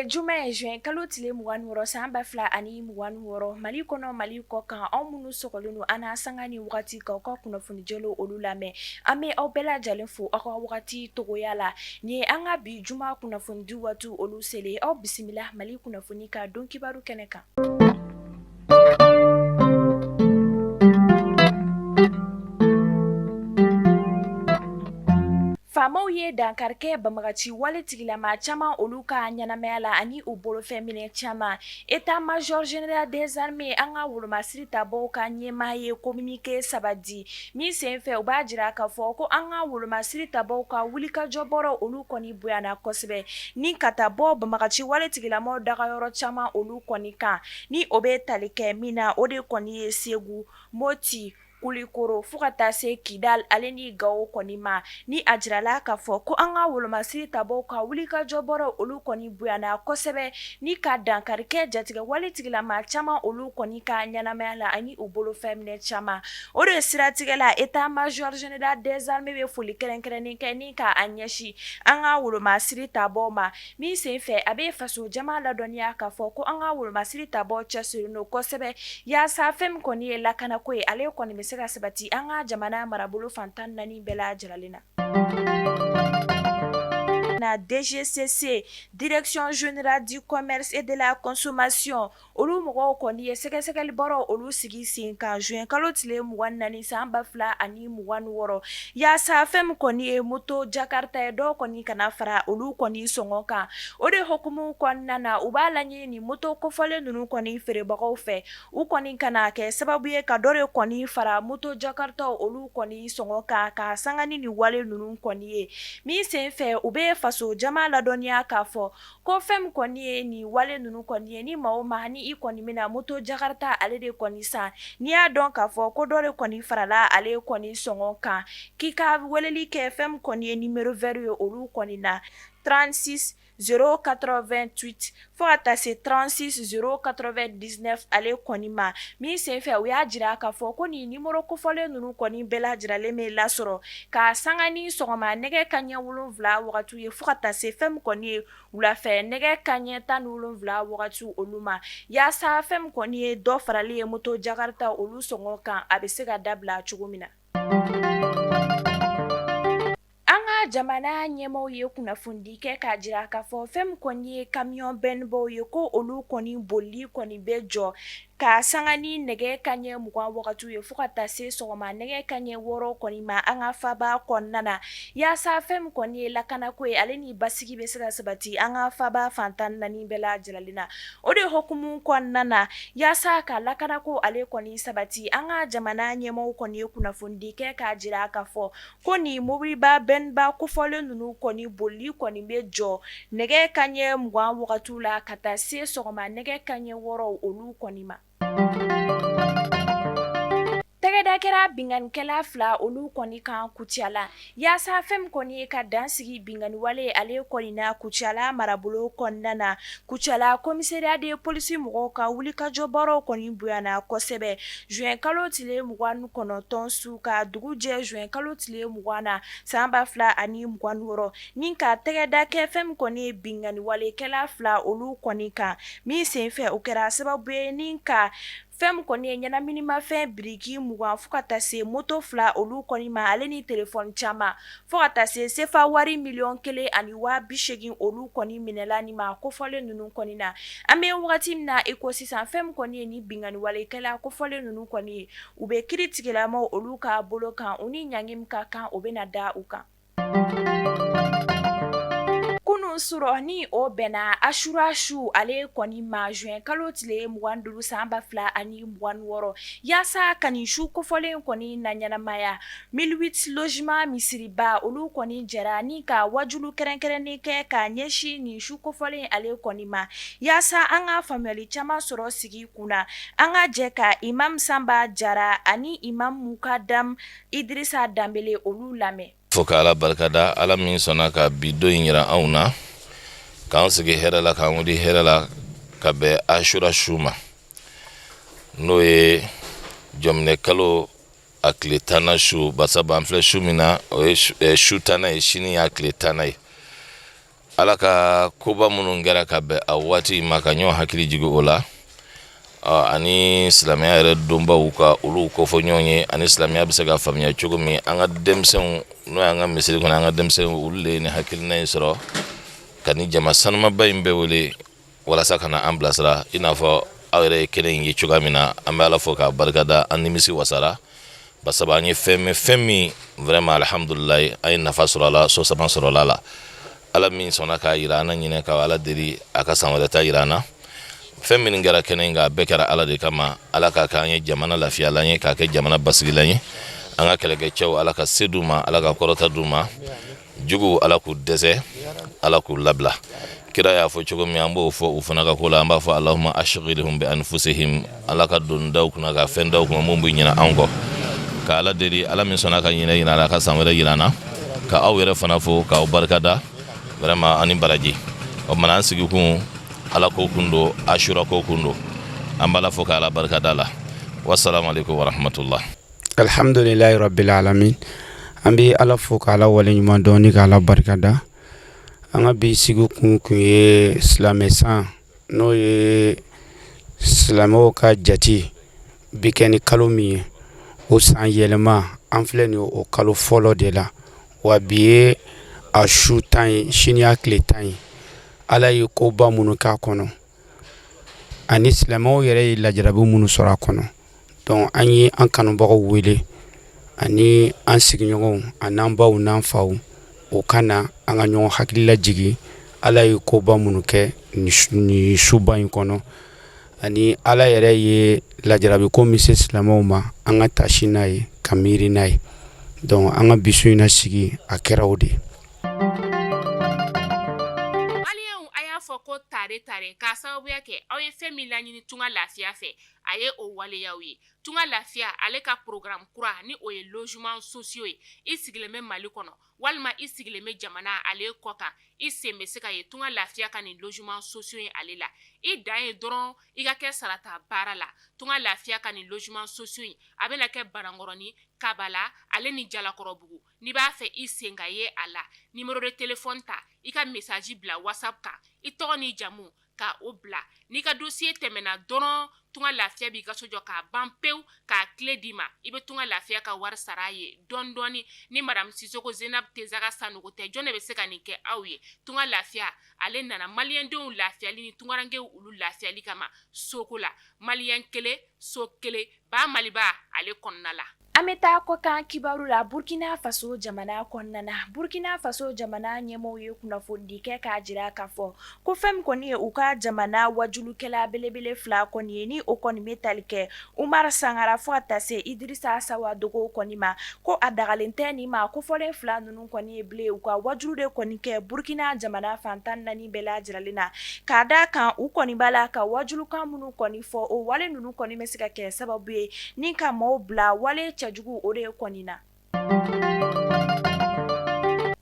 Bi ye juma ye, juin kalo tile 26 san 2026, Mali kɔnɔ, Mali kɔ kan, aw minnu sɔgɔlen don an na sanga ni wagati k'aw ka kunnafoni jɛlenw olu lamɛn, an bɛ aw bɛɛ lajɛlen fo aw ka wagati togoya la. Nin ye an ka bi juma kunnafoni di waati olu selen, aw bisimila Mali kunnafoni ka don kibaru kɛnɛ kan. Faamaw ye dankari kɛ banbagaci wale tigilama caman olu ka ɲɛnamaya la ani u bolofɛn minɛ caman. État major général des armées, an ka wolomasiri tabaw ka ɲɛmaa ye communiqué saba di min senfɛ, u b'a jira k'a fɔ ko an ka wolomasiri tabaw ka wulikajɔ baaraw olu kɔni bonyana kosɛbɛ ni ka taa bɔ banbagaci wale tigilamaw dagayɔrɔ caman olu kɔni kan. Ni o bɛ tali kɛ min na, o de kɔni ye Segu, Moti, Kulikoro fo ka taa se Kidal ale ni Gawo kɔni ma. Ni a jirala k'a fɔ ko an ka wolomasiri tabaw ka wulikajɔ baaraw olu kɔni bonyana kosɛbɛ ni ka dankari kɛ jatigɛwale tigilama caman olu kɔni ka ɲɛnamaya la ani u bolofɛn minɛ caman. O de siratigɛ la, état major général des armées bɛ foli kɛrɛnkɛrɛnnen kɛ ni k'a ɲɛsin an ka wolomasiri tabaw ma. Min senfɛ, a bɛ faso jama ladɔnniya k'a fɔ ko an ka wolomasiri tabaw cɛsirilen don kosɛbɛ yaasa fɛn min kɔni ye lakanako ye, ale kɔni bɛ se ka sabati an ka jamana marabolo fan 14 bɛɛ lajɛlen na. Na DGCC, Direction générale du commerce et de la consommation, olu mɔgɔw kɔni ye sɛgɛsɛgɛli baaraw olu sigi sen kan juin kalo tile 24 san 2026, yaasa fɛn min kɔni ye moto jakarta ye, dɔw kɔni kana fara olu kɔni sɔngɔ kan. O de hukumu kɔnɔna na, u b'a laɲini ni moto kofɔlen ninnu kɔni feerebagaw fɛ, u kɔni kana kɛ sababu ye ka dɔ de kɔni fara moto jakarta olu kɔni sɔngɔ kan ka sanga ni nin wale ninnu kɔni ye. Min senfɛ, u bɛ faso jama ladɔnniya k'a fɔ ko fɛn min kɔni ye nin wale ninnu kɔni ye, ni maa o maa ni i kɔni bɛna moto jakarta ale de kɔni san, n'i y'a dɔn k'a fɔ ko dɔ de kɔni farala ale kɔni sɔngɔ kan, k'i ka weleli kɛ fɛn min kɔni ye numéro vert ye olu kɔni na 36 088 fo ka taa se 36 099 ale kɔni ma. Min senfɛ, u y'a jira k'a fɔ ko nin numéro kofɔlen ninnu kɔni bɛɛ lajɛlen bɛ lasɔrɔ ka sanga ni sɔgɔma nɛgɛ kanɲɛ 7 wagati ye fo ka taa se fɛn min kɔni ye wulafɛ nɛgɛ kanɲɛ 17 wagati olu ma, yaasa fɛn min kɔni ye dɔ farali ye moto jakarta olu sɔngɔ kan, a bɛ se ka dabila cogo min na. An ka jamana ɲɛmaaw ye kunnafonidi kɛ k'a jira k'a fɔ fɛn min kɔni ye camion bɛnibaw ye, ko olu kɔni bolili kɔni bɛ jɔ ka sanga ni nɛgɛ kanɲɛ 20 wagati ye fo ka taa se sɔgɔma nɛgɛ kanɲɛ 6 kɔni ma an ka faba kɔnɔna na, yaasa fɛn min kɔni ye lakanako ye, ale ni basigi bɛ se ka sabati an ka faba fan 14 bɛɛ lajɛlen na. O de hukumu kɔnɔna na, yaasa ka lakanako ale kɔni sabati, an ka jamana ɲɛmaaw kɔni ye kunnafonidi kɛ k'a jira k'a fɔ ko nin mobiliba bɛniba kofɔlen ninnu kɔni bolili kɔni bɛ jɔ nɛgɛ kanɲɛ 20 wagati la ka taa se sɔgɔma nɛgɛ kanɲɛ 6 olu kɔni ma. Tɛgɛda kɛra binkannikɛla fila olu kɔni kan Kucala, yaasa fɛn min kɔni ye ka dan sigi binkanniwale ale kɔni na Kucala marabolo kɔnɔna na. Kucala commissariat de police mɔgɔw ka wulikajɔ baaraw kɔni bonyana kosɛbɛ juin kalo tile 29 su ka dugu jɛ juin kalo tile 20 na san 2026, ni ka tɛgɛda kɛ fɛn min kɔni ye binkanniwalekɛla fila olu kɔni kan. Min senfɛ, o kɛra sababu ye ni ka fɛn min kɔni ye ɲɛnaminimafɛn biriki 20 fo ka taa se moto fila olu kɔni ma, ale ni telefɔni caman, fo ka taa se sefa wari 1,800,000 olu kɔni minɛla ni maa kofɔlen ninnu kɔni na. An bɛ wagati min na i ko sisan, fɛn min kɔni ye ni binkanniwalekɛla kofɔlen ninnu kɔni ye, u bɛ kiri tigilamaw olu ka bolo kan, u ni ɲangi min ka kan, o bɛna da u kan. Kunun surɔ, ni o bɛnna Asura su ale kɔni ma juin kalo tile 25 san 2026, yaasa ka nin su kofɔlen kɔni na ɲɛnamaya, 1008 logements misiriba olu kɔni jɛra ni ka wajulu kɛrɛnkɛrɛnnen kɛ ka ɲɛsin nin su kofɔlen ale kɔni ma, yaasa an ka faamuyali caman sɔrɔ sigi kunna. An ka jɛ ka Imam Sanba Jara ani Imam Mukadam Idirisa Danbele olu lamɛn. Fo ka Ala barikada, Ala min sɔnna ka bi don in yira anw na, k'an sigi hɛrɛ la, k'an wuli hɛrɛ la, ka bɛn Asura su ma, n'o ye jɔminɛ kalo a tile tannan su. Basabu an filɛ su min na, o ye su tannan ye, sini y'a tile tannan ye. Ala ka koba minnu kɛra ka bɛn a waati ma ka ɲɔgɔn hakili jigin o la, ani silamɛya yɛrɛ donbaw ka olu kofɔ ɲɔgɔn ye, ani silamɛya bɛ se ka faamuya cogo min an ka denmisɛnw, n'o y'an ka misiri kɔnɔ an ka denmisɛnw, olu de ye nin hakilina in sɔrɔ ka ni jama sanumaba in bɛɛ wele walasa ka na an bilasira. I n'a fɔ aw yɛrɛ ye kɛnɛ in ye cogoya min na, an bɛ Ala fo k'a barikada, an nimisi wasara, basabu an ye fɛn mɛn, fɛn min vraiment alhamdulilayi, an ye nafa sɔrɔ a la, sosama sɔrɔla a la. Ala min sɔnna k'a yira an na ɲinɛ, ka Ala deli a ka san wɛrɛ ta yira an na. Fɛn minnu kɛra kɛnɛ in kan, a bɛɛ kɛra Ala de kama. Ala k'a kɛ an ye jamana lafiyalan ye, k'a kɛ jamana basigilan ye. An ka kɛlɛkɛcɛw, Ala ka se d'u ma, Ala ka kɔrɔta d'u ma. Juguw, Ala k'u dɛsɛ, Ala k'u labila. Kira y'a fɔ cogo min, an b'o fɔ u fana ka ko la, an b'a fɔ alahuma ashghilhum bi anfusihim. Ala ka don daw kunna, ka fɛn daw kunna mun bɛ ɲinɛ an kɔ. Ka Ala deli, Ala min sɔnna ka ɲinɛ yira an na, ka san wɛrɛ yira an na. Ka aw yɛrɛ fana fo k'aw barikada vraiment, ani baraji. O mana an sigi kun, Ala ko kun don, Ashura ko kun don. An b'Ala fo k'Ala barikada la. Wasalamu alaikum warahmatullah. Alhamdulilayi rabbil alamin. An bɛ Ala fo k'Ala waleɲuman dɔn ni k'Ala barikada. An ka bi sigi kun kun ye silamɛ san, n'o ye silamɛw ka jate bi kɛ ni kalo min ye, o san yɛlɛma. An filɛ nin o kalo fɔlɔ de la, wa bi ye a su 10 ye, sini y'a tile 10 ye. Ala ye koba minnu k'a kɔnɔ, ani silamɛw yɛrɛ ye lajarabi minnu sɔrɔ a kɔnɔ. Donc an ye an kanubagaw wele, ani an sigiɲɔgɔnw, an'an baw n'an faw, o ka na an ka ɲɔgɔn hakili lajigin Ala ye koba minnu kɛ nin suba in kɔnɔ, ani Ala yɛrɛ ye lajarabi ko min se silamɛw ma, an ka taasi n'a ye, ka miiri n'a ye. Donc an ka bi su in na sigi, a kɛra o de ye. Maliyɛnw, a y'a fɔ ko tare tare, k'a sababuya kɛ aw ye fɛn min laɲini Tunga Lafiya fɛ, a ye o waleyaw ye. Tunga Lafiya, ale ka programme kura ni o ye logement sociaux ye. I sigilen bɛ Mali kɔnɔ walima i sigilen bɛ jamana ale kɔ kan, i sen bɛ se ka ye Tunga Lafiya ka nin logement sociaux ye ale la. I dan ye dɔrɔn i ka kɛ sarata baara la. Tunga Lafiya ka nin logement sociaux in, a bɛna kɛ Banankɔrɔni, Kabala ale ni Jalakɔrɔbugu. N'i b'a fɛ i sen ka ye a la, numéro de téléphone ta, i ka message bila WhatsApp kan, i tɔgɔ n'i jamu ka o bila. N'i ka dossier tɛmɛna dɔrɔn, Tunga Lafiya b'i ka so jɔ k'a ban pewu, k'a clé d'i ma. I bɛ Tunga Lafiya ka wari sara a ye dɔɔni dɔɔni. Ni madame Sisoko Zenab Tezaga Sanogo tɛ, jɔn de bɛ se ka nin kɛ aw ye? Tunga Lafiya, ale nana maliyɛndenw lafiyali ni tungarankew olu lafiyali kama soko la. Maliyɛn kelen, so kelen, ba Maliba ale kɔnɔna la. An bɛ taa kɔkan kibaru la. Burkina Faso jamana kɔnɔna na, Burkina Faso jamana ɲɛmɔgɔw ye kunnafonidi kɛ k'a jira k'a fɔ ko fɛn min kɔni ye u ka jamana wajulukɛla belebele fila kɔni ye, ni o kɔni bɛ tali kɛ Umar Sangara fo ka taa se Idirisa Sawadogo kɔni ma, ko a dagalen tɛ nin maa kofɔlen fila ninnu kɔni ye bilen u ka wajulu de kɔni kɛ Burkina jamana fan 14 bɛɛ lajɛlen na, k'a da kan u kɔni b'a la ka wajulukan minnu kɔni fɔ, o wale ninnu kɔni bɛ se ka kɛ sababu ye ni ka maaw bila wale cɛjugu o de kɔni na.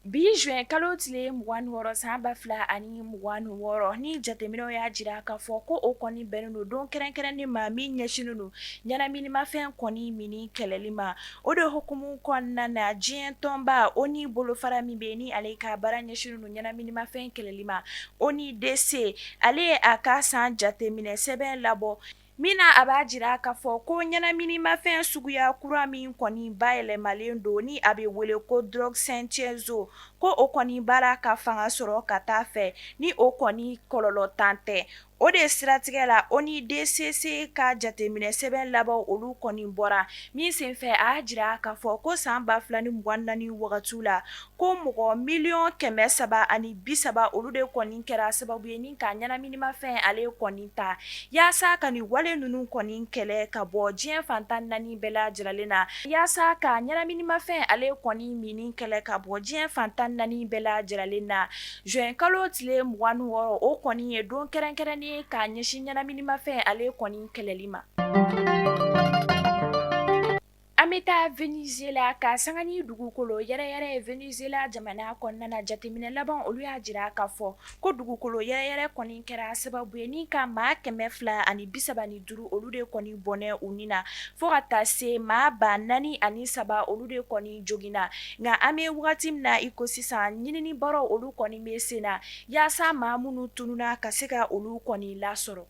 Bi juin kalo tile 26 san 2026, ni jateminɛw y'a jira k'a fɔ ko o kɔni bɛnnen don don kɛrɛnkɛrɛnnen ma min ɲɛsinnen don ɲɛnaminimafɛn kɔni minni kɛlɛli ma. O de hukumu kɔnɔna na, diɲɛ tɔnba ONU bolofara min bɛ ni ale ka baara ɲɛsinnen don ɲɛnaminimafɛn kɛlɛli ma, ONUDC, ale ye a ka san jateminɛ sɛbɛn labɔ min na a b'a jira k'a fɔ ko ɲɛnaminimafɛn suguya kura min kɔni bayɛlɛmalen don, ni a bɛ wele ko drogue synthétisée, ko o kɔni b'a la ka fanga sɔrɔ ka taa fɛ, ni o kɔni kɔlɔlɔ tan tɛ. O de siratigɛ la, ONUDC ka jateminɛ sɛbɛn laban olu kɔni bɔra min senfɛ, a y'a jira k'a fɔ ko san 2024 wagati la, ko mɔgɔ miliyɔn 330 olu de kɔni kɛra sababu ye ni ka ɲɛnaminimafɛn ale kɔni ta. Yaasa ka nin wale ninnu kɔni kɛlɛ ka bɔ diɲɛ fan 14 bɛɛ lajɛlen na, yaasa ka ɲɛnaminimafɛn ale kɔni minni kɛlɛ ka bɔ diɲɛ fan 14 bɛɛ lajɛlen na, juin kalo tile 26, o kɔni ye don kɛrɛnkɛrɛnnen ye k'a ɲɛsin ɲɛnaminimafɛn ale kɔni kɛlɛli ma. An bɛ An bɛ taa Venezuela ka sanga ni dugukolo yɛrɛyɛrɛ ye Venezuela jamana kɔnɔna na, jateminɛ laban olu y'a jira k'a fɔ ko dugukolo yɛrɛyɛrɛ kɔni kɛra sababu ye ni ka maa 235 olu de kɔni bɔnɛ u ni na, fo ka taa se maa 4003 olu de kɔni joginna. Nka an bɛ wagati min na i ko sisan, ɲinini baaraw olu kɔni bɛ sen na yaasa maa minnu tununna ka se ka olu kɔni lasɔrɔ.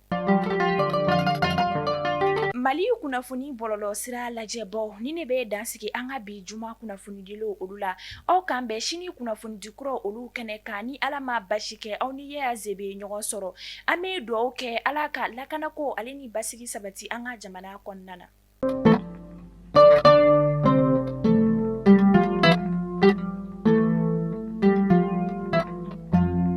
Mali kunnafoni bɔlɔlɔ sira lajɛbaw, nin de bɛ dan sigi an ka bi juma kunnafonidilenw olu la. Aw k'an bɛn sini kunnafonidi kuraw olu kɛnɛ kan ni Ala ma basi kɛ aw ni Yaya Zebe ɲɔgɔn sɔrɔ. An bɛ dugawu kɛ Ala ka lakanako ale ni basigi sabati an ka jamana kɔnɔna na.